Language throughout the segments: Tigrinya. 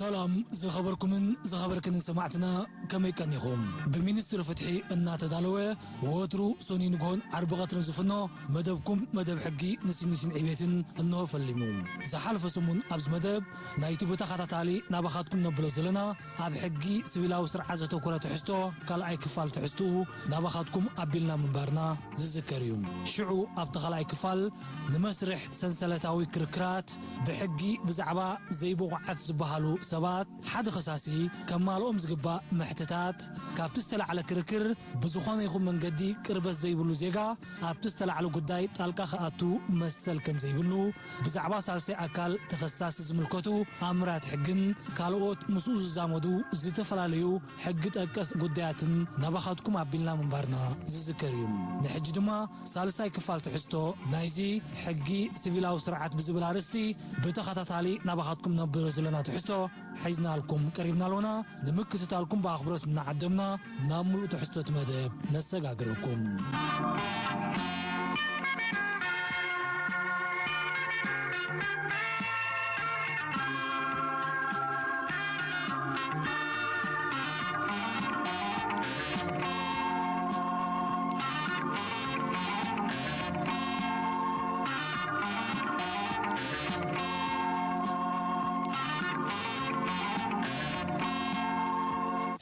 ሰላም ዝኸበርኩምን ዝኸበርክንን ሰማዕትና፣ ከመይ ቀኒኹም? ብሚኒስትሪ ፍትሒ እናተዳለወ ወትሩ ሰኑይ ንግሆን ዓርቢ ቀትርን ዝፍኖ መደብኩም መደብ ሕጊ ንስኒትን ዕቤትን እንሆ ፈሊሙ። ዝሓለፈ ሰሙን ኣብዚ መደብ ናይቲ ብተኸታታሊ ናባኻትኩም ነብሎ ዘለና ኣብ ሕጊ ሲቪላዊ ስርዓት ዘተኮረ ትሕዝቶ ካልኣይ ክፋል ትሕዝትኡ ናባኻትኩም ኣቢልና ምንባርና ዝዝከር እዩ። ሽዑ ኣብቲ ካልኣይ ክፋል ንመስርሕ ሰንሰለታዊ ክርክራት ብሕጊ ብዛዕባ ዘይብቑዓት ዝበሃሉ ሰባት ሓደ ኸሳሲ ከማልኦም ዝግባእ ምሕትታት፣ ካብቲ ዝተላዕለ ክርክር ብዝኾነ ይኹን መንገዲ ቅርበት ዘይብሉ ዜጋ ኣብቲ ዝተላዕለ ጉዳይ ጣልቃ ክኣቱ መሰል ከም ዘይብሉ፣ ብዛዕባ ሳልሳይ ኣካል ተኸሳሲ ዝምልከቱ ኣምራት ሕግን ካልኦት ምስኡ ዝዛመዱ ዝተፈላለዩ ሕጊ ጠቀስ ጉዳያትን ናባኻትኩም ኣቢልና ምንባርና ዝዝከር እዩ። ንሕጂ ድማ ሳልሳይ ክፋል ትሕዝቶ ናይዚ ሕጊ ሲቪላዊ ስርዓት ብዝብል ኣርእስቲ ብተኸታታሊ ናባኻትኩም ነብሎ ዘለና ትሕዝቶ ሒዝናልኩም ቀሪብና ኣሎና። ንምክትታልኩም ብኣኽብሮት እናዓደምና ናብ ምሉእ ትሕዝቶ እቲ መደብ ነሰጋግረኩም።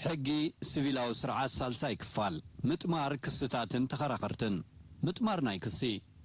ሕጊ ሲቪላዊ ስርዓት ሳልሳይ ክፋል። ምጥማር ክስታትን ተኸራኸርትን። ምጥማር ናይ ክሲ።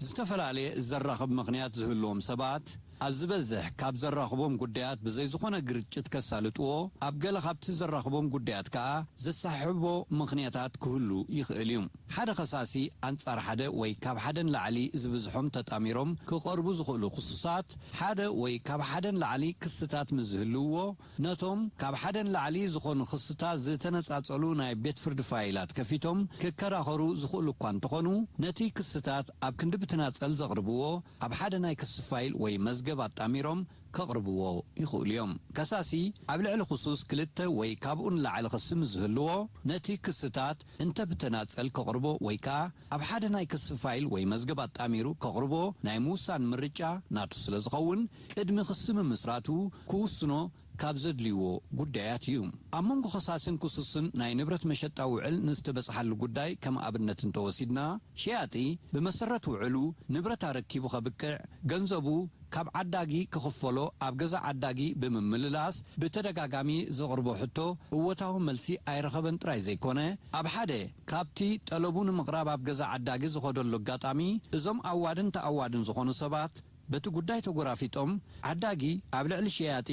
ዝተፈላለየ ዘራኽብ ምኽንያት ዝህልዎም ሰባት፣ ኣብ ዝበዝሕ ካብ ዘራኽቦም ጉዳያት ብዘይ ዝኾነ ግርጭት ከሳልጥዎ፣ ኣብ ገለ ካብቲ ዘራኽቦም ጉዳያት ከኣ ዘሳሕቦ ምኽንያታት ክህሉ ይኽእል እዩ። ሓደ ኸሳሲ ኣንጻር ሓደ ወይ ካብ ሓደ ንላዕሊ ዝብዝሖም ተጣሚሮም ክቐርቡ ዝኽእሉ ክሱሳት፣ ሓደ ወይ ካብ ሓደ ንላዕሊ ክስታት ምስ ዝህልውዎ፣ ነቶም ካብ ሓደ ንላዕሊ ዝኾኑ ክስታት ዝተነጻጸሉ ናይ ቤት ፍርዲ ፋይላት ከፊቶም ክከራኸሩ ዝኽእሉ እኳ እንተኾኑ፣ ነቲ ክስታት ኣብ ክንዲ ብትናጸል ዘቕርብዎ፣ ኣብ ሓደ ናይ ክሲ ፋይል ወይ መዝገብ ኣጣሚሮም ከቕርብዎ ይኽእሉ እዮም። ከሳሲ ኣብ ልዕሊ ክሱስ ክልተ ወይ ካብኡ ንላዕሊ ክሲ ምስ ዝህልዎ፣ ነቲ ክስታት እንተ ብተናጸል ከቕርቦ ወይ ከኣ ኣብ ሓደ ናይ ክሲ ፋይል ወይ መዝገብ ኣጣሚሩ ከቕርቦ ናይ ምውሳን ምርጫ ናቱ ስለ ዝኸውን፣ ቅድሚ ክሲ ምምስራቱ ክውስኖ ካብ ዘድልይዎ ጉዳያት እዩ። ኣብ መንጎ ከሳስን ክሱስን ናይ ንብረት መሸጣ ውዕል ንዝተበጽሓሉ ጉዳይ ከም ኣብነት እንተወሲድና፣ ሸያጢ ብመሰረት ውዕሉ ንብረት ኣረኪቡ ከብቅዕ፣ ገንዘቡ ካብ ዓዳጊ ክኽፈሎ ኣብ ገዛ ዓዳጊ ብምምልላስ ብተደጋጋሚ ዘቕርቦ ሕቶ እወታዊ መልሲ ኣይረኸበን ጥራይ ዘይኮነ፣ ኣብ ሓደ ካብቲ ጠለቡ ንምቕራብ ኣብ ገዛ ዓዳጊ ዝኸደሉ ኣጋጣሚ፣ እዞም ኣዋድን ተኣዋድን ዝኾኑ ሰባት በቲ ጉዳይ ተጎራፊጦም፣ ዓዳጊ ኣብ ልዕሊ ሸያጢ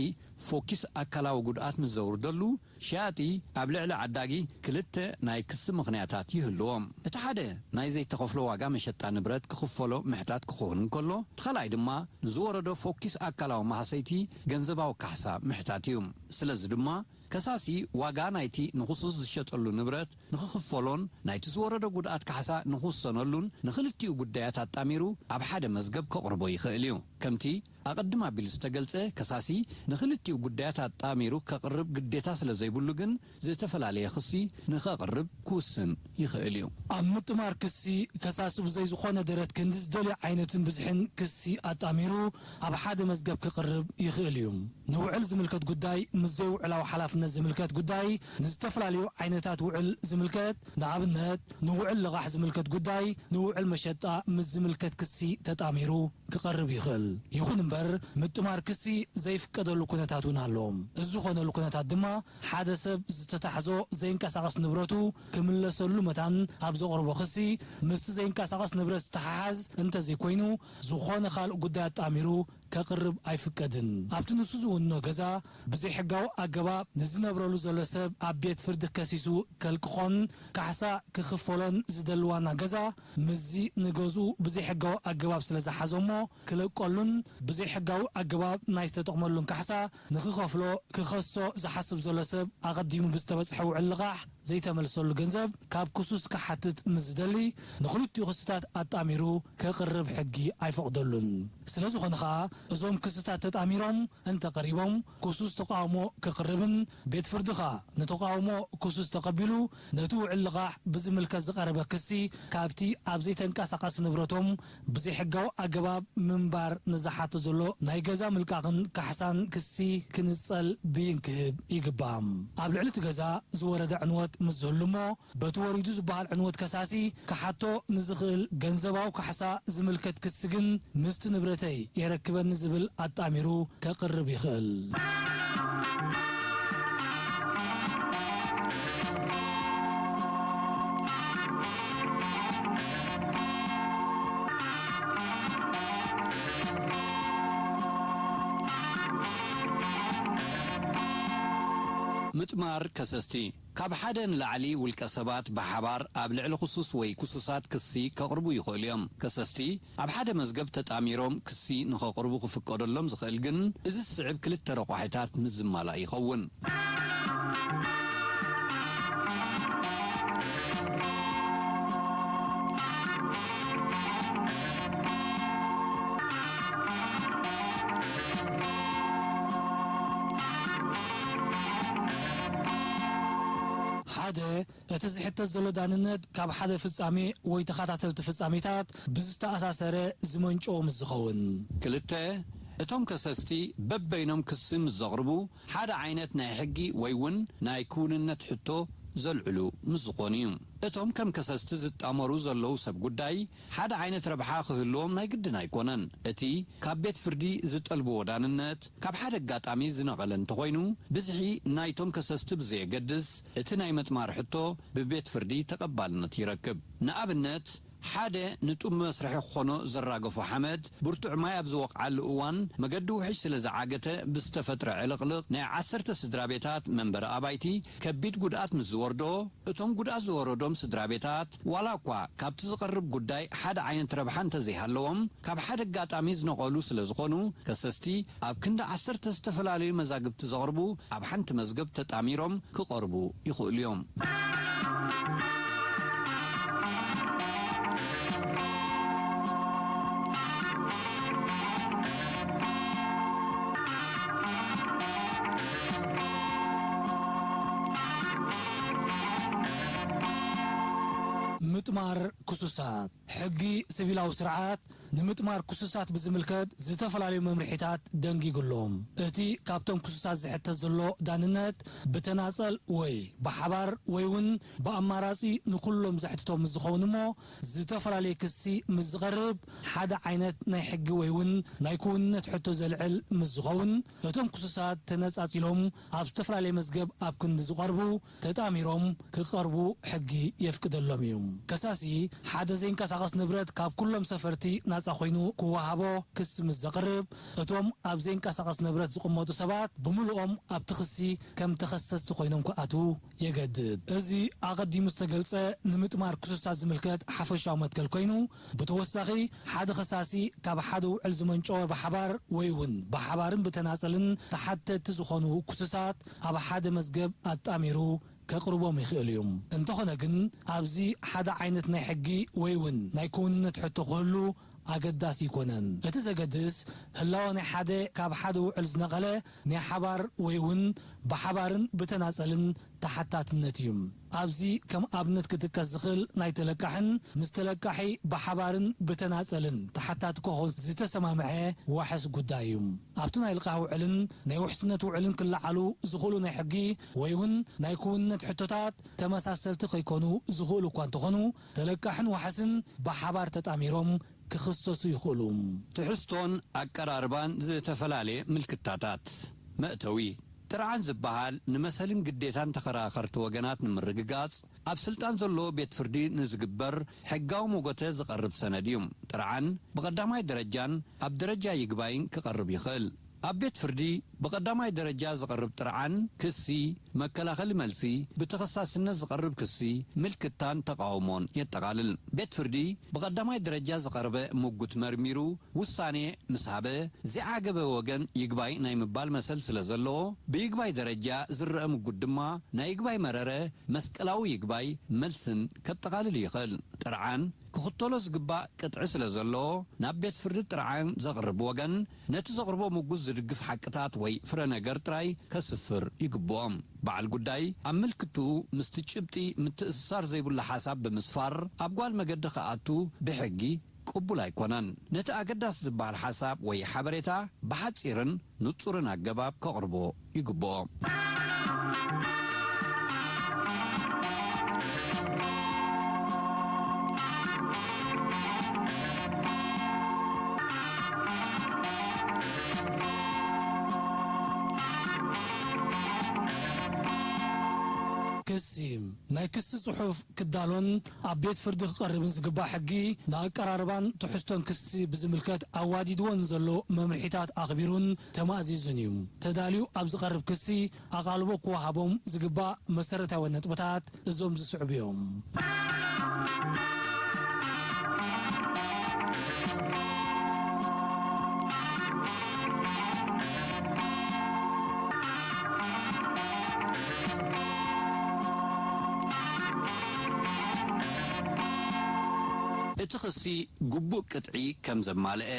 ፎኪስ ኣካላዊ ጉድኣት ምስ ዘውርደሉ፣ ሸያጢ ኣብ ልዕሊ ዓዳጊ ክልተ ናይ ክሲ ምኽንያታት ይህልዎም። እቲ ሓደ ናይ ዘይተኸፍሎ ዋጋ መሸጣ ንብረት ክኽፈሎ ምሕታት ክኸውን እንከሎ፣ እቲ ካልኣይ ድማ ንዝወረዶ ፎኪስ ኣካላዊ ማህሰይቲ ገንዘባዊ ካሕሳ ምሕታት እዩ። ስለዚ ድማ ከሳሲ ዋጋ ናይቲ ንኽሱስ ዝሸጠሉ ንብረት ንኽኽፈሎን ናይቲ ዝወረዶ ጉድኣት ካሕሳ ንኽውሰነሉን ንኽልቲኡ ጉዳያት ኣጣሚሩ ኣብ ሓደ መዝገብ ከቕርቦ ይኽእል እዩ። ከምቲ ኣቐድም ኣቢሉ ዝተገልጸ፣ ከሳሲ ንኽልቲኡ ጉዳያት ኣጣሚሩ ከቕርብ ግዴታ ስለ ዘይብሉ ግን፣ ዝተፈላለየ ክሲ ንኸቕርብ ክውስን ይኽእል እዩ። ኣብ ምጥማር ክሲ፣ ከሳሲ ብዘይ ዝኾነ ደረት ክንዲ ዝደልዮ ዓይነትን ብዝሕን ክሲ ኣጣሚሩ ኣብ ሓደ መዝገብ ክቕርብ ይኽእል እዩ። ንውዕል ዝምልከት ጉዳይ፣ ምስ ዘይውዕላዊ ሓላፍነት ዝምልከት ጉዳይ፣ ንዝተፈላለዩ ዓይነታት ውዕል ዝምልከት፣ ንኣብነት፣ ንውዕል ልቓሕ ዝምልከት ጉዳይ፣ ንውዕል መሸጣ ምስ ዝምልከት ክሲ ተጣሚሩ ክቐርብ ይኽእል። ይኹን እምበር፣ ምጥማር ክሲ ዘይፍቀደሉ ኩነታት እውን ኣሎ። እዚ ዝኾነሉ ኩነታት ድማ፣ ሓደ ሰብ ዝተታሕዞ ዘይንቀሳቐስ ንብረቱ ክምለሰሉ መታን ኣብ ዘቕርቦ ክሲ፣ ምስቲ ዘይንቀሳቐስ ንብረት ዝተሓሓዝ እንተዘይኮይኑ፣ ዝኾነ ካልእ ጉዳይ ኣጣሚሩ ከቕርብ ኣይፍቀድን። ኣብቲ ንሱ ዝውንኖ ገዛ ብዘይሕጋዊ ኣገባብ ንዝነብረሉ ዘሎ ሰብ ኣብ ቤት ፍርዲ ከሲሱ ከልቅቖን ካሕሳ ክኽፈሎን ዝደሊ ዋና ገዛ፣ ምስዚ ንገዝኡ ብዘይሕጋዊ ኣገባብ ስለ ዝሓዞ እሞ ክለቀሉን ብዘይሕጋዊ ኣገባብ ናይ ዝተጠቕመሉን ካሕሳ ንኽኸፍሎ ክኸሶ ዝሓስብ ዘሎ ሰብ ኣቐዲሙ ብዝተበጽሐ ውዕል ልቓሕ ዘይተመልሰሉ ገንዘብ ካብ ክሱስ ክሓትት ምስ ዝደሊ፣ ንኽልቲኡ ክስታት ኣጣሚሩ ከቕርብ ሕጊ ኣይፈቕደሉን። ስለ ዝኾነ ኸኣ፣ እዞም ክስታት ተጣሚሮም እንተቐሪቦም፣ ክሱስ ተቓውሞ ከቕርብን ቤት ፍርዲ ኸኣ ንተቓውሞ ክሱስ ተቐቢሉ ነቲ ውዕል ልቓሕ ብዝምልከት ዝቐረበ ክሲ ካብቲ ኣብ ዘይተንቀሳቐሲ ንብረቶም ብዘይሕጋዊ ኣገባብ ምንባር ንዝሓቶ ዘሎ ናይ ገዛ ምልቃቕን ካሕሳን ክሲ ክንጸል ብይን ክህብ ይግባእ። ኣብ ልዕሊ እቲ ገዛ ዝወረደ ዕንወት ምስ ዝህሉ እሞ፣ በቲ ወሪዱ ዝበሃል ዕንወት ከሳሲ ክሓቶ ንዝኽእል ገንዘባዊ ካሕሳ ዝምልከት ክሲ ግን፣ ምስቲ ንብረተይ የረክበኒ ዝብል ኣጣሚሩ ከቕርብ ይኽእል። ምጥማር ከሰስቲ። ካብ ሓደ ንላዕሊ ውልቀ ሰባት ብሓባር ኣብ ልዕሊ ክሱስ ወይ ክሱሳት ክሲ ከቕርቡ ይኽእሉ እዮም። ከሰስቲ ኣብ ሓደ መዝገብ ተጣሚሮም ክሲ ንኸቕርቡ ክፍቀደሎም ዝኽእል ግን፣ እዚ ዝስዕብ ክልተ ረቋሒታት ምስ ዝማላእ ይኸውን። ሓደ፣ እቲ ዝሕተት ዘሎ ዳንነት ካብ ሓደ ፍጻሜ ወይ ተኸታተልቲ ፍጻሜታት ብዝተኣሳሰረ ዝመንጨወ ምስ ዝኸውን። ክልተ፣ እቶም ከሰስቲ በበይኖም ክሲ ምስ ዘቕርቡ፣ ሓደ ዓይነት ናይ ሕጊ ወይ እውን ናይ ክውንነት ሕቶ ዘልዕሉ ምስ ዝኾኑ እዩ። እቶም ከም ከሰስቲ ዝጣመሩ ዘለዉ ሰብ ጉዳይ ሓደ ዓይነት ረብሓ ክህልዎም ናይ ግድን ኣይኮነን። እቲ ካብ ቤት ፍርዲ ዝጠልብዎ ዳንነት ካብ ሓደ ኣጋጣሚ ዝነቐለ እንተኾይኑ፣ ብዝሒ ናይቶም ከሰስቲ ብዘየገድስ፣ እቲ ናይ ምጥማር ሕቶ ብቤት ፍርዲ ተቐባልነት ይረክብ። ንኣብነት፣ ሓደ ንጡብ መስርሒ ክኾኖ ዘራገፎ ሓመድ ብርቱዕ ማይ ኣብ ዝወቕዓሉ እዋን፣ መገዲ ውሕጅ ስለ ዝዓገተ ብዝተፈጥረ ዕልቕልቕ ናይ ዓሰርተ ስድራ ቤታት መንበሪ ኣባይቲ ከቢድ ጉድኣት ምስ ዝወርዶ፣ እቶም ጉድኣት ዝወረዶም ስድራ ቤታት፣ ዋላ እኳ ካብቲ ዝቐርብ ጉዳይ ሓደ ዓይነት ረብሓ እንተዘይሃለዎም፣ ካብ ሓደ ኣጋጣሚ ዝነቐሉ ስለ ዝኾኑ፣ ከሰስቲ ኣብ ክንዲ ዓሰርተ ዝተፈላለዩ መዛግብቲ ዘቕርቡ፣ ኣብ ሓንቲ መዝገብ ተጣሚሮም ክቐርቡ ይኽእሉ እዮም። ምጥማር ክሱሳት። ሕጊ ሲቪላዊ ስርዓት ንምጥማር ክሱሳት ብዝምልከት ዝተፈላለዩ መምርሒታት ደንጊጉ ኣሎ። እቲ ካብቶም ክሱሳት ዝሕተት ዘሎ ዳንነት ብተናጸል ወይ ብሓባር ወይ እውን ብኣማራጺ ንኹሎም ዘሕትቶም ምስ ዝኾኑ እሞ፣ ዝተፈላለየ ክሲ ምስ ዝቐርብ ሓደ ዓይነት ናይ ሕጊ ወይ እውን ናይ ክውንነት ሕቶ ዘልዕል ምስ ዝኸውን፣ እቶም ክሱሳት ተነጻጺሎም ኣብ ዝተፈላለየ መዝገብ ኣብ ክንዲ ዝቐርቡ፣ ተጣሚሮም ክቐርቡ ሕጊ የፍቅደሎም እዩ። ከሳሲ ሓደ ዘይንቀሳቐስ ንብረት ካብ ኩሎም ሰፈርቲ ናጻ ኮይኑ ክወሃቦ ክሲ ምስ ዘቕርብ፣ እቶም ኣብ ዘይንቀሳቐስ ንብረት ዝቕመጡ ሰባት ብምሉኦም ኣብቲ ክሲ ከም ተኸሰስቲ ኮይኖም ክኣትዉ የገድድ። እዚ ኣቐዲሙ ዝተገልጸ ንምጥማር ክሱሳት ዝምልከት ሓፈሻዊ መትከል ኮይኑ፣ ብተወሳኺ ሓደ ከሳሲ ካብ ሓደ ውዕል ዝመንጨወ ብሓባር ወይ እውን ብሓባርን ብተናጸልን ተሓተትቲ ዝኾኑ ክሱሳት ኣብ ሓደ መዝገብ ኣጣሚሩ ከቕርቦም ይኽእል እዩ። እንተኾነ ግን፣ ኣብዚ ሓደ ዓይነት ናይ ሕጊ ወይ እውን ናይ ክውንነት ሕቶ ክህሉ ኣገዳሲ ኣይኮነን። እቲ ዘገድስ፣ ህላወ ናይ ሓደ ካብ ሓደ ውዕል ዝነቐለ ናይ ሓባር ወይ እውን ብሓባርን ብተናጸልን ተሓታትነት እዩ። ኣብዚ ከም ኣብነት ክጥቀስ ዝኽእል ናይ ተለቃሕን ምስ ተለቃሒ ብሓባርን ብተናጸልን ተሓታቲ ክኸውን ዝተሰማምዐ ዋሕስ ጉዳይ እዩ። ኣብቲ ናይ ልቓሕ ውዕልን ናይ ውሕስነት ውዕልን ክለዓሉ ዝኽእሉ ናይ ሕጊ ወይ እውን ናይ ክውንነት ሕቶታት ተመሳሰልቲ ከይኮኑ ዝኽእሉ እኳ እንተኾኑ፣ ተለቃሕን ዋሕስን ብሓባር ተጣሚሮም ክኽሰሱ ይኽእሉ። ትሕዝቶን ኣቀራርባን ዝተፈላለየ ምልክታታት። መእተዊ። ጥርዓን ዝበሃል ንመሰልን ግዴታን ተኸራኸርቲ ወገናት ንምርግጋጽ ኣብ ስልጣን ዘሎ ቤት ፍርዲ ንዝግበር ሕጋዊ መጎተ ዝቐርብ ሰነድ እዩ። ጥርዓን ብቐዳማይ ደረጃን ኣብ ደረጃ ይግባይን ክቐርብ ይኽእል። ኣብ ቤት ፍርዲ ብቐዳማይ ደረጃ ዝቐርብ ጥርዓን ክሲ፣ መከላኸሊ መልሲ፣ ብተኸሳስነት ዝቐርብ ክሲ፣ ምልክታን ተቓውሞን የጠቓልል። ቤት ፍርዲ ብቐዳማይ ደረጃ ዝቐረበ ምጉት መርሚሩ ውሳኔ ምስ ሃበ፣ ዘይዓገበ ወገን ይግባይ ናይ ምባል መሰል ስለ ዘለዎ፣ ብይግባይ ደረጃ ዝረኣ ምጉት ድማ ናይ ይግባይ መረረ፣ መስቀላዊ ይግባይ፣ መልስን ከጠቓልል ይኽእል። ጥርዓን ክኽተሎ ዝግባእ ቅጥዒ ስለ ዘለዎ፣ ናብ ቤት ፍርዲ ጥርዓን ዘቕርብ ወገን ነቲ ዘቕርቦ ምጉት ዝድግፍ ሓቅታት ወይ ፍረ ነገር ጥራይ ከስፍር ይግብኦ። በዓል ጉዳይ ኣብ ምልክትኡ ምስቲ ጭብጢ ምትእስሳር ዘይብሉ ሓሳብ ብምስፋር ኣብ ጓል መገዲ ክኣቱ ብሕጊ ቅቡል ኣይኮነን። ነቲ ኣገዳሲ ዝበሃል ሓሳብ ወይ ሓበሬታ ብሓጺርን ንጹርን ኣገባብ ከቕርቦ ይግብኦ። ክሲ፣ ናይ ክሲ ጽሑፍ ክዳሎን ኣብ ቤት ፍርዲ ክቐርብን ዝግባእ ሕጊ፣ ንኣቀራርባን ትሕዝቶን ክሲ ብዝምልከት ኣዋዲድዎ ንዘሎ መምርሒታት ኣኽቢሩን ተማእዚዙን እዩ። ተዳልዩ ኣብ ዝቐርብ ክሲ ኣቓልቦ ክወሃቦም ዝግባእ መሰረታዊ ነጥብታት እዞም ዝስዕቡ እዮም። እቲ ክሲ ግቡእ ቅጥዒ ከም ዘማልአ፣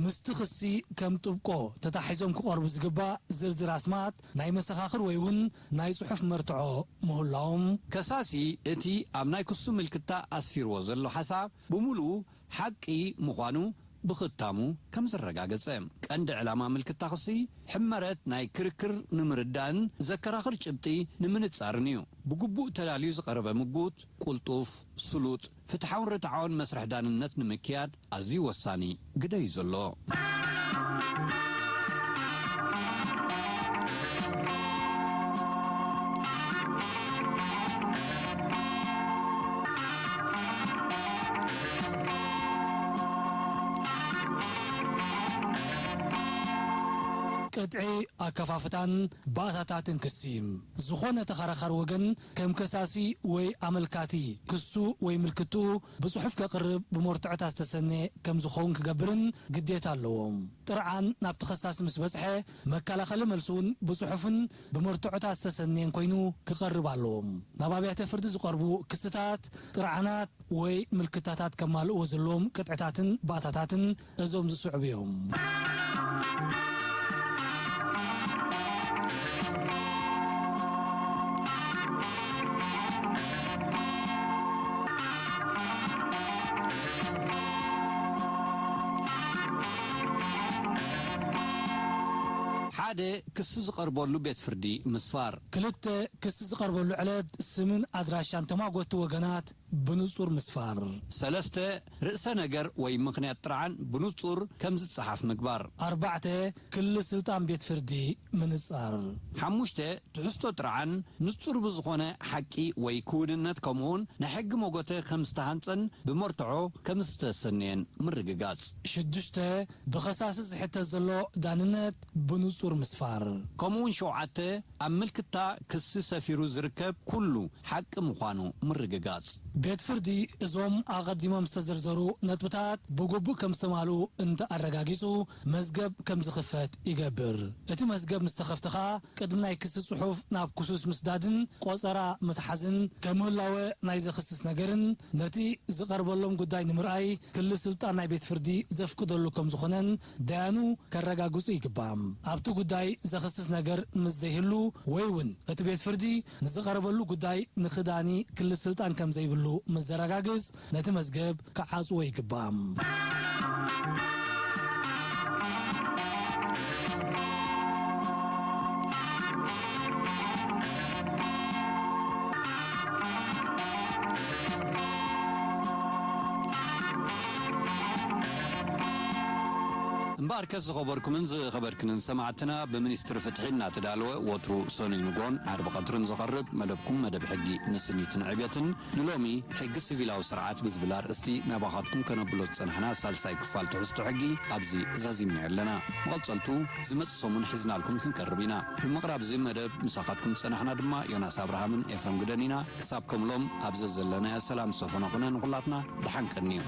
ምስቲ ክሲ ከም ጥብቆ ተታሒዞም ክቐርቡ ዝግባእ ዝርዝር ኣስማት ናይ መሰኻኽር ወይ እውን ናይ ጽሑፍ መርትዖ ምህላዎም፣ ከሳሲ እቲ ኣብ ናይ ክሱ ምልክታ ኣስፊርዎ ዘሎ ሓሳብ ብምሉኡ ሓቂ ምዃኑ ብኽታሙ ከም ዘረጋገጸ። ቀንዲ ዕላማ ምልክታ ክሲ፣ ሕመረት ናይ ክርክር ንምርዳእን ዘከራኽር ጭብጢ ንምንጻርን እዩ። ብግቡእ ተዳልዩ ዝቐረበ ምጉት፣ ቅልጡፍ፣ ስሉጥ፣ ፍትሓውን ርትዓውን መስርሕ ዳንነት ንምክያድ ኣዝዩ ወሳኒ ግደ እዩ ዘሎ። ቅጥዒ ኣከፋፍታን ባእታታትን ክሲ። ዝኾነ ተኸራኻሪ ወገን ከም ከሳሲ ወይ ኣመልካቲ ክሱ ወይ ምልክትኡ ብጽሑፍ ከቕርብ ብመርትዖታት ዝተሰነየ ከም ዝኸውን ክገብርን ግዴታ ኣለዎ። ጥርዓን ናብቲ ከሳሲ ምስ በጽሐ፣ መከላኸሊ መልሲ እውን ብጽሑፍን ብመርትዖታት ዝተሰነየን ኮይኑ ክቐርብ ኣለዎ። ናብ ኣብያተ ፍርዲ ዝቐርቡ ክስታት፣ ጥርዓናት ወይ ምልክታታት ከማልእዎ ዘለዎም ቅጥዕታትን ባእታታትን እዞም ዝስዕቡ እዮም። ሓደ፣ ክሲ ዝቐርበሉ ቤት ፍርዲ ምስፋር። ክልተ፣ ክሲ ዝቐርበሉ ዕለት ስምን ኣድራሻን ተማጎቲ ወገናት ብንጹር ምስፋር። ሰለስተ፣ ርእሰ ነገር ወይ ምኽንያት ጥርዓን ብንጹር ከም ዝጸሓፍ ምግባር። ኣርባዕተ፣ ክሊ ስልጣን ቤት ፍርዲ ምንጻር። ሓሙሽተ፣ ትሕዝቶ ጥርዓን ንጹር ብዝኾነ ሓቂ ወይ ክውንነት፣ ከምኡውን ናይ ሕጊ መጎተ ከም ዝተሃንጸን ብመርትዖ ከም ዝተሰነየን ምርግጋጽ። ሽዱሽተ፣ ብኸሳሲ ዝሕተት ዘሎ ዳንነት ብንጹር ምስፋር። ከምኡውን ሸውዓተ፣ ኣብ ምልክታ ክሲ ሰፊሩ ዝርከብ ኩሉ ሓቂ ምዃኑ ምርግጋጽ። ቤት ፍርዲ እዞም ኣቐዲሞም ዝተዘርዘሩ ነጥብታት ብግቡእ ከም ዝተማልኡ እንተ ኣረጋጊጹ፣ መዝገብ ከም ዝኽፈት ይገብር። እቲ መዝገብ ምስ ተኸፍተ ኸኣ፣ ቅድሚ ናይ ክሲ ጽሑፍ ናብ ክሱስ ምስዳድን ቆጸራ ምትሓዝን፣ ከም ህላወ ናይ ዘኽስስ ነገርን ነቲ ዝቐርበሎም ጉዳይ ንምርኣይ ክሊ ስልጣን ናይ ቤት ፍርዲ ዘፍቅደሉ ከም ዝኾነን ደያኑ ከረጋግጹ ይግባእ። ኣብቲ ጉዳይ ዘኽስስ ነገር ምስ ዘይህሉ ወይ እውን እቲ ቤት ፍርዲ ንዝቐረበሉ ጉዳይ ንኽዳኒ ክሊ ስልጣን ከም ዘይብሉ ምስ ዘረጋግጽ፣ ነቲ መዝገብ ክዓጽዎ ይግባእ። እምበኣርከስ ዝኸበርኩምን ዝኸበርክንን ሰማዕትና፣ ብሚኒስትሪ ፍትሒ እናተዳለወ ወትሩ ሰኑይ ንግሆን ዓርቢ ቀትርን ዝቐርብ መደብኩም መደብ ሕጊ ንስኒትን ዕብየትን፣ ንሎሚ ሕጊ ሲቪላዊ ስርዓት ብዝብል ኣርእስቲ ናባኻትኩም ከነብሎ ዝጸናሕና ሳልሳይ ክፋል ትሕዝቶ ሕጊ ኣብዚ ዛዚምና ኣለና። መቐጸልቱ ዝመጽእ ሰሙን ሒዝናልኩም ክንቀርብ ኢና። ብምቕራብ እዚ መደብ ምሳኻትኩም ዝጸናሕና ድማ ዮናስ ኣብርሃምን ኤፍረም ግደን ኢና። ክሳብ ከም ሎም ኣብ ዘዘለናዮ ሰላም ዝሰፈኖ ኹነ፣ ንኹላትና ደሓን ቀንዩ።